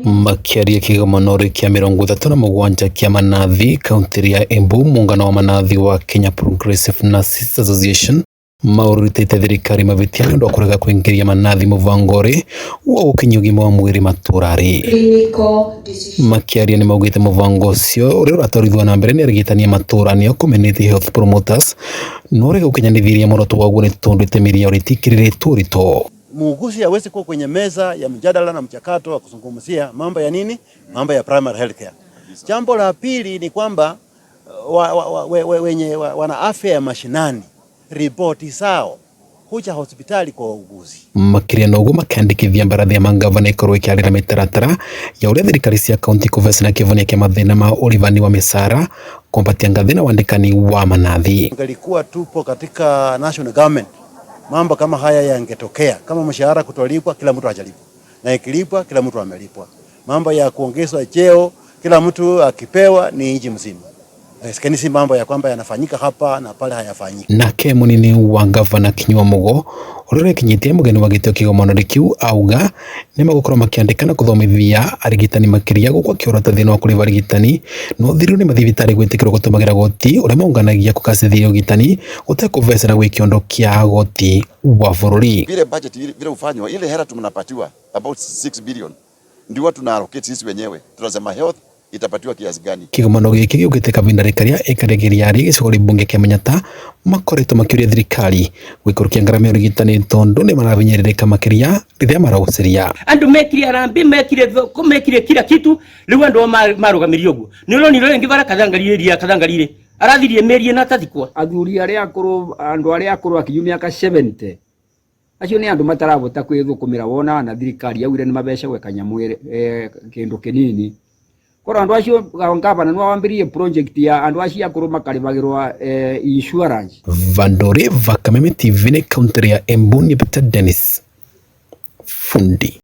Makĩaria kĩgomano-rĩ kĩa 37 kĩa manathi kaunti ya Embu, muungano wa manathi wa Kenya Progressive Nurses Association maũrutĩte thirikari mavĩtia nĩ ũndũ wa kũrega kũingĩria manathi mũbango-rĩ wa gũkinyia ũgima wa mwĩrĩ matũra-rĩ. Makĩaria nĩ maugĩte mũbango ũcio ũrĩa ũratwarithwo na mbere nĩ arigitani a matũra nĩo community health promoters no ũrega gũkinyanĩria muoroto waguo nĩ tondũ itemi rĩao rĩtikĩrĩrĩtwo ũritũ. Muuguzi hawezi kuwa kwenye meza ya mjadala na mchakato wa kuzungumzia mambo ya nini, mambo ya primary health care. Jambo la pili ni kwamba wenye wana afya ya mashinani ripoti zao huja hospitali kwa wauguzi. Makĩria na ũguo makĩandĩkithia mbarathi ya mangavana ĩkorwo ĩkĩarĩra mĩtaratara ya ũrĩa thirikari cia kaunti kũvecana kĩvonia kĩa mathĩna ma ũrĩvani wa mĩcara kwambatia ngathĩ na wandĩkani wa manathi. Ingelikuwa tupo katika national government, mambo kama haya yangetokea. Kama mshahara kutolipwa, kila mtu hajalipwa, na ikilipwa, kila mtu amelipwa. Mambo ya kuongezwa cheo, kila mtu akipewa ni nchi mzima. Lakini si mambo ya kwamba yanafanyika hapa na pale hayafanyiki. Nake munini wa gavana Kinyua Mugo ũrĩa ũrekinyĩtie mũgeni wa gĩtĩo kĩgomano kĩu auga nĩ megũkorwo makĩandĩka na kũthomithia arigitani makĩria gũkũ akĩorota thĩna wa kũrĩva arigitani no thirũ nĩ mathibitarĩ gwĩtĩkĩrwo gũtũmagĩra goti ũrĩa maunganagia kũgacĩrithia ũrigitani ũtekũvecera gwĩ kĩondo kĩa goti wa bũrũri. Vile budget vile hufanywa, ile hela tunapatiwa about 6 billion ndio tuna allocate sisi wenyewe, tunasema health itapatiwa kiasi gani. Kĩgomano gĩkĩ gĩũkĩte kavinda karĩa ĩkarĩgĩria gĩcigo mbunge kĩa Manyatta makoretwo makĩũria thirikari gũikũrũkia ngarama ya ũrigitani tondũ nĩ marahinyĩrĩrĩka makĩria rĩrĩa maraũcĩria. Andu mekire arambi, mekire thoko, mekire kila kitu. Riu andu marugamirie uguo ni uronire ringi bara kathangarire ria kathangarire arathirie merie na tathikwa. Athuri aria akuru, andu aria akuru akinyu miaka 70, acio ni andu matarabota kwithukumira. Wona na thirikari yaugire ni mabecagwe kanyamu kindu kinini. Korwo andu acio, gavana no wambirie project ya andu acio akuru makaribagirwa insurance. Vandore Vakameme TV ne kaunti ya Embu ni Peter Dennis Fundi.